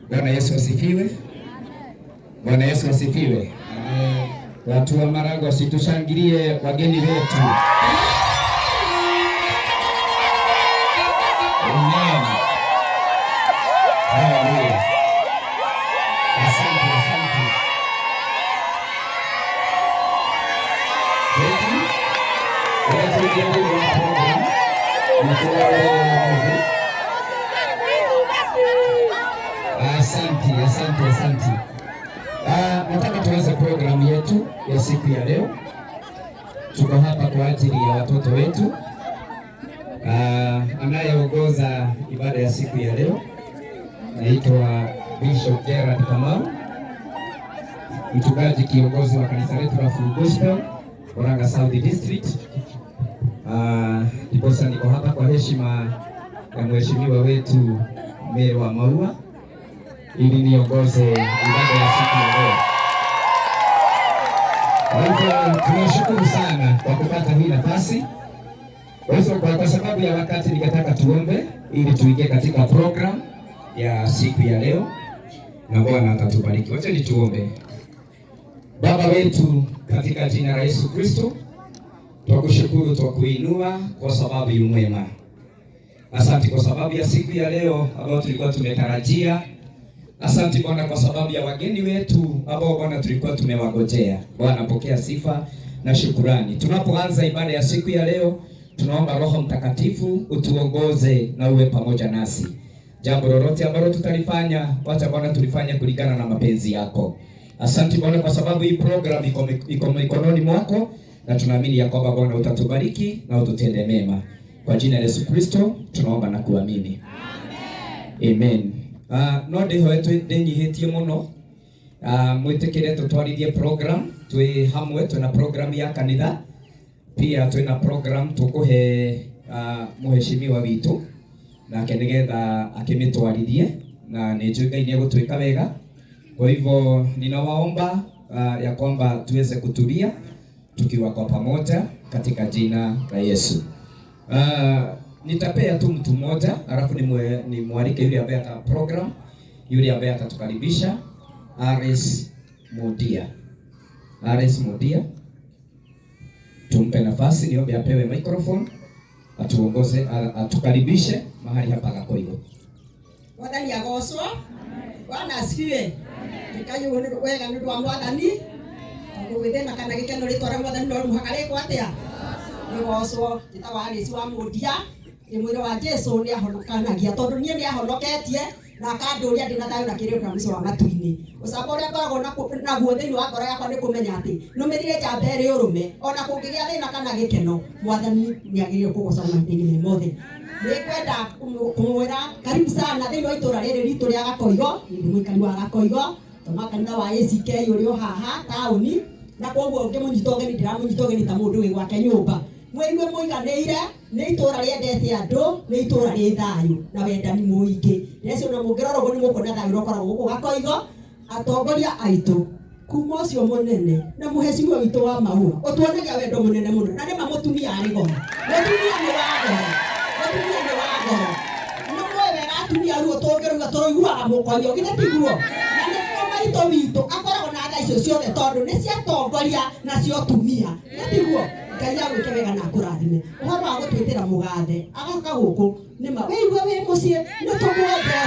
Bwana Yesu asifiwe. Bwana Yesu asifiwe. Watu wa Marago, situshangilie wageni wetu. Amen. Haleluya. Asante, asante. Thank you. Wakati ujumbe wa program. Nitoe Asante, asante, asante. Nataka tuanze programu yetu ya siku ya leo. Tuko hapa kwa ajili ya watoto wetu. Anayeongoza ibada ya siku ya leo naitwa Bishop Gerard Kamau, mchungaji kiongozi wa kanisa letu la Full Gospel Murang'a South District. Ndiposa niko hapa kwa heshima ya mheshimiwa wetu Mary wa Maua ili niongoze ibada ya siku ya leo. Kwa hivyo tunashukuru sana kwa kupata hii nafasi. Kwa hivyo kwa sababu ya wakati nikataka tuombe ili tuingie katika program ya siku ya leo na Bwana atatubariki. Wacha tuombe. Baba wetu katika jina la Yesu Kristo, twakushukuru, twakuinua kwa sababu yu mwema. Asante kwa sababu ya siku ya leo ambayo tulikuwa tumetarajia. Asante Bwana kwa sababu ya wageni wetu ambao Bwana tulikuwa tumewagojea. Bwana, pokea sifa na shukurani. Tunapoanza ibada ya siku ya leo, tunaomba Roho Mtakatifu utuongoze na uwe pamoja nasi. Jambo lolote ambalo tutalifanya, wacha Bwana tulifanya kulingana na mapenzi yako. Asante Bwana kwa sababu hii program iko mikononi mwako na tunaamini ya kwamba Bwana utatubariki na ututende mema. Kwa jina la Yesu Kristo tunaomba na kuamini. Amen. No ndihoe ndinyihitie muno mwitikire tutwarithie program twi hamwe. Twina program ya kanitha, pia twina program tukuhe muheshimiwa witu nake nigetha akimitwarithie, na nĩ Ngai nĩ egũtwĩka wega. Kwa hivyo ninawaomba ya kwamba tuweze kutulia tukiwa kwa pamoja katika jina la Yesu. Nitapea tu mtu mmoja alafu nimwalike yule ambaye ata program, yule ambaye atatukaribisha, Aris Mudia. Aris Mudia, tumpe nafasi, niombe apewe microphone atuongoze, atukaribishe mahali hapa Gakoigo. Mwathani agocwo. Bwana asifiwe. Ngai wega nĩ ũndũ wa Mwathani, tondũ gwĩthĩna kana gĩkeno, rĩtwa rĩa Mwathani no mũhaka rĩkwo atĩa? Rĩgocwo. Njĩtagwo Alice wa Mũndia, ndĩ mwĩrĩ wa Jesu nĩ ahonokanagia, tondũ niĩ nĩ ahonoketie na akandũria ndĩ na thayũ na kĩrĩro kĩa mũico wa matu-inĩ. Ũcamba ũrĩa ngoragwo naguo thĩinĩ wa ngoro yakwa nĩ kũmenya atĩ nũmĩrire njamba ĩrĩ ũrũme, ona kũngĩgĩa thĩna kana gĩkeno, Mwathani nĩ agĩrĩire kũgocwo mahinda-inĩ me mothe. Nĩ ngwenda kũmwĩra karibu sana thĩinĩ wa itũra rĩrĩ ritũ rĩa Gakoigo. Niĩ ndĩ mũikari wa Gakoigo, toma kanitha wa ACK ũrĩ o haha taũni, na koguo ngĩmũnyita ũgeni, ndĩramũnyita ũgeni ta mũndũ wĩ gwake nyũmba. Mwĩigue mũiganĩire. Nĩ itũra rĩendete andũ, nĩ itũra rĩ thayũ na wendani mũingĩ. Ndĩreciria ona mũngĩrora ũguo nĩ mũkuona thayũ ũrĩa ũkoragwo gũkũ Gakoigo. Atongoria aitũ, kuma ũcio mũnene na mũhecimiwa witũ wa Maua, ũtuonagia wendo mũnene mũno, na nĩma mũtumia arĩ goro, mũtumia nĩ wa goro, mũtumia nĩ wa goro. Nĩ mũĩ wega atumia ruo tũngĩruga tũrũiguaga mũkonyo, githĩ tiguo? Na nĩkĩo maitũ witũ akoragwo na tha icio ciothe, tondũ nĩ ciatongoria na cio tumia, githĩ tiguo? Ngai agwĩke wega na akũrathime. Ũhoro wa gũtwĩtĩra mũgathe agoka gũkũ, nĩma wĩigue wĩ mũciĩ. Nĩ tũkwendete,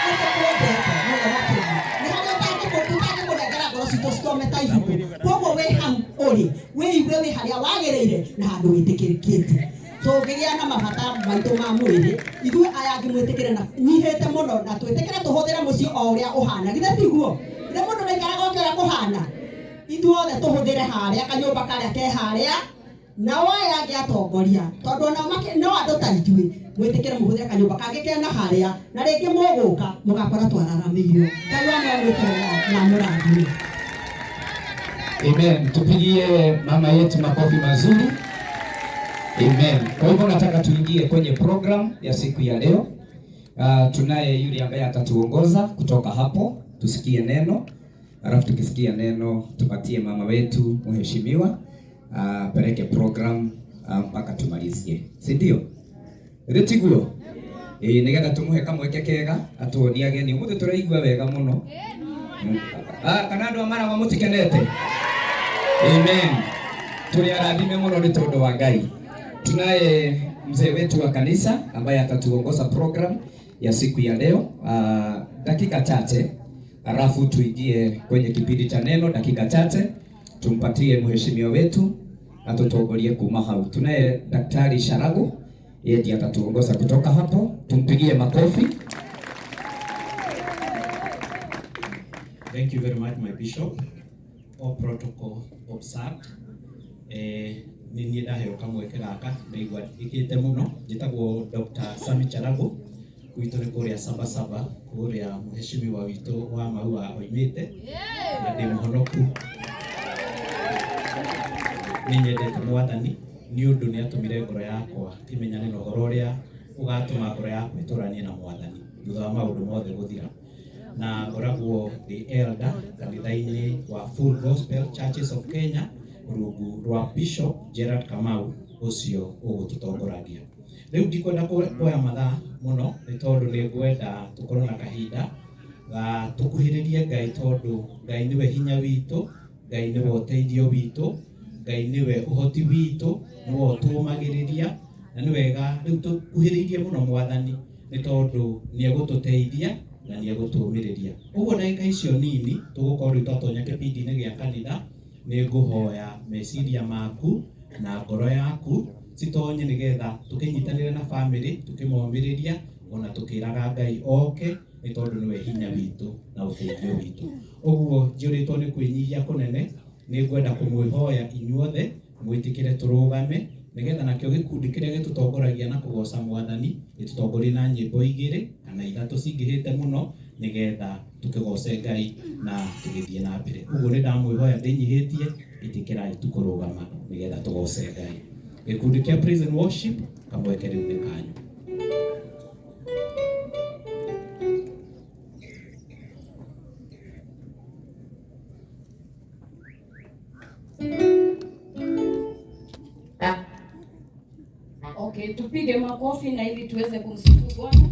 nĩ tũkwendete mũno makĩria. Nĩ harĩa ũtangĩkũnengera ngoro citũ cithome ta ibuku. Koguo wĩ hau ũrĩ, wĩigue wĩ harĩa wagĩrĩire na handũ wĩtĩkĩrĩkĩte. Tũngĩgĩa na mabata maitũ ma mwĩrĩ, ithuĩ aya angĩ mwĩtĩkĩre na nyihĩte mũno, na twĩtĩkĩre tũhũthĩre mũciĩ o ũrĩa ũhana, githĩ tiguo? Githĩ mũndũ ndaikaraga ũkĩ ũrĩa kũhana? Ithuothe tũhũthĩre harĩa kanyũmba karĩa ke harĩa, nao aya angĩ atongoria, tondũ onao no andũ ta ithuĩ, mwĩtĩkĩre mũhũthĩre kanyũmba kangĩ kena harĩa, na rĩngĩ mũgũka mũgakora twararamĩirio. Ngai wa mwĩke wega na mũrathime. Amen. Tupigie mama yetu makofi mazuri. Amen. Kwa hivyo nataka tuingie kwenye program ya siku ya leo. Tunaye yule ambaye atatuongoza kutoka hapo, tusikie neno. Alafu tukisikia neno tupatie mama wetu mheshimiwa apeleke program mpaka tumalizie. Si ndio? Retiguo. Ĩĩ nĩgetha tũmũhe kamweke kega atuonie ageni. Ũmũthĩ tũraigua wega mũno. Kana andũ a Maragwa mũtikenete? Amen. Tũrĩ arathime mũno nĩ tondũ wa Ngai. Tunaye mzee wetu wa kanisa ambaye atatuongoza program ya siku ya leo, dakika chache, alafu tuingie kwenye kipindi cha neno dakika chache, tumpatie mheshimiwa wetu atutongorie kuma hau. Tunaye Daktari Sharagu, yeye ndiye atatuongoza kutoka hapo. Tumpigie makofi. Thank you very much, my bishop. All protocol observed. Nĩ niĩ ndaheo kamweke gaka ndaigua ndĩkĩte mũno. Njĩtagwo Dr. Sami Charagu, gwitũ nĩ kũrĩa Sabasaba, kũrĩa mheshimiwa witũ wa Maua oimĩte, na ndĩ mũhonoku. Nĩ nyendete Mwathani nĩ ũndũ nĩ atũmire ngoro yakwa ĩmenyane na ũhoro ũrĩa ũgatũma ngoro yakwa ĩtũranie na Mwathani thutha wa maũndũ mothe gũthira. Na ngoragwo ndĩ elder kanitha-inĩ wa Full Gospel Churches of Kenya rungu rwa Bishop Gerard Kamau ũcio ũgũtũtongoragia. Rĩu ndikwenda kuoya mathaa mũno nĩ tondũ nĩ ngwenda tũkorwo na kahinda ga tũkuhĩrĩrie Ngai, tondũ Ngai nĩwe hinya witũ, Ngai nĩwe ũteithio witũ, Ngai nĩwe ũhoti witũ, nĩwe ũtũũmagĩrĩria, na nĩ wega rĩu tũkuhĩrĩirie mũno Mwathani nĩ tondũ nĩ egũtũteithia na nĩ egũtũũmĩrĩria. Ũguo ndagĩka icio nini tũgũkorwo rĩu twatonya kĩbindi-inĩ gĩa kanitha, nĩ ngũhoya meciria maku na ngoro yaku citonye nĩgetha tũkĩnyitanĩre na bamĩrĩ tũkĩmomĩrĩria ona tũkĩraga Ngai oke nĩ tondũ nĩwe hinya witũ na ũteithio witũ. Ũguo njiyũrĩtwo nĩ kwĩnyihia kũnene, nĩ ngwenda kũmwĩhoya inyuothe mwĩtĩkĩre tũrũgame nĩgetha nakĩo gĩkundi kĩrĩa gĩtũtongoragia na kũgoca Mwathani gĩtũtongorie na nyĩmbo igĩrĩ kana ithatũ cingĩhĩte mũno nĩgetha tũkĩgoce Ngai na tũgĩthiĩ na mbere. Ũguo nĩ ndamwĩhoya ndĩnyihĩtie, ĩtĩkĩrai tu kũrũgama nĩgetha tũgoce Ngai. Gĩkundi kĩa Praise and Worship kamweke rĩu nĩ kanyu. Okay, tupige makofi na ili tuweze kumsifu Bwana.